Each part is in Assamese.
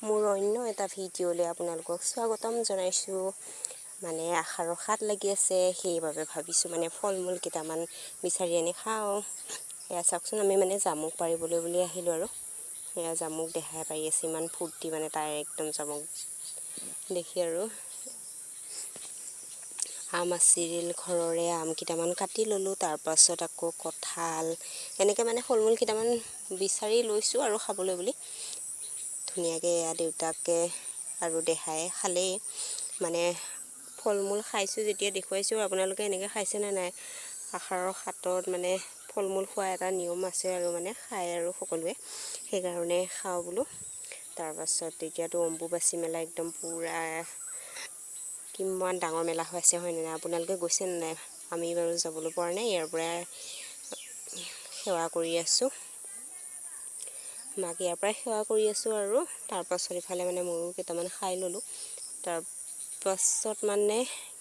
মোৰ অন্য এটা ভিডিঅ'লৈ আপোনালোকক স্বাগতম জনাইছোঁ। মানে আষাৰৰ সাত লাগি আছে, সেইবাবে ভাবিছোঁ মানে ফল মূল কেইটামান বিচাৰি আনি খাওঁ। এয়া চাওকচোন, আমি মানে জামুক পাৰিবলৈ বুলি আহিলোঁ আৰু এয়া জামুক দেহাই পাৰি আছে। ইমান ফূৰ্তি মানে তাই একদম জামুক দেখি। আৰু আম আছিল ঘৰৰে, আম কেইটামান কাটি ল'লোঁ। তাৰপাছত আকৌ কঁঠাল, এনেকৈ মানে ফল মূল কেইটামান বিচাৰি লৈছোঁ আৰু খাবলৈ বুলি ধুনীয়াকৈ। এয়া দেউতাকে আৰু দেহাই খালেই। মানে ফল মূল খাইছোঁ যেতিয়া দেখুৱাইছোঁ। আপোনালোকে এনেকৈ খাইছেনে নাই? আষাৰৰ সাতত মানে ফল মূল খোৱা এটা নিয়ম আছে আৰু মানে খায় আৰু সকলোৱে, সেইকাৰণে খাওঁ বোলো। তাৰপাছত এতিয়াতো অম্বুবাচী মেলা একদম পূৰা কিমান ডাঙৰ মেলা হৈ আছে, হয়নে নাই? আপোনালোকে গৈছেনে নাই? আমি বাৰু যাবলৈ পৰা নাই, ইয়াৰ পৰাই সেৱা কৰি আছোঁ মাক, ইয়াৰ পৰাই সেৱা কৰি আছোঁ। আৰু তাৰপাছত ইফালে মানে ময়ো কেইটামান খাই ল'লোঁ। তাৰপাছত মানে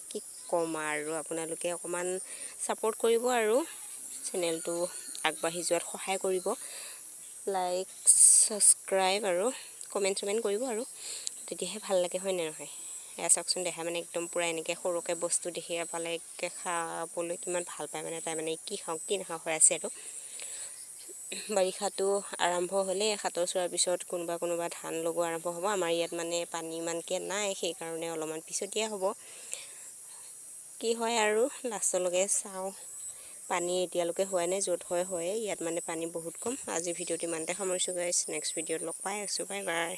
কি ক'ম আৰু, আপোনালোকে অকণমান ছাপোৰ্ট কৰিব আৰু চেনেলটো আগবাঢ়ি যোৱাত সহায় কৰিব। লাইক, ছাবস্ক্ৰাইব আৰু কমেণ্ট চমেণ্ট কৰিব আৰু তেতিয়াহে ভাল লাগে, হয়নে নহয়? এয়া চাওকচোন, দেহা মানে একদম পূৰা এনেকৈ সৰুকৈ বস্তু দেখি পালে খাবলৈ কিমান ভাল পায়। মানে তাই মানে কি খাওঁ কি নাখাওঁ হৈ আছে। আৰু বাৰিষাটো আৰম্ভ হ'লেই সাতৰ চোৱাৰ পিছত কোনোবা কোনোবা ধান লগোৱা আৰম্ভ হ'ব। আমাৰ ইয়াত মানে পানী ইমানকৈ নাই, সেইকাৰণে অলপমান পিছতীয়া হ'ব। কি হয় আৰু লাষ্টলৈকে চাওঁ। পানী এতিয়ালৈকে হোৱা নাই, য'ত হয় হয়, ইয়াত মানে পানী বহুত কম। আজিৰ ভিডিঅ'টো ইমানতে সামৰিছোঁ গাইজ। নেক্সট ভিডিঅ'ত লগ পাই আছোঁ। Bye bye.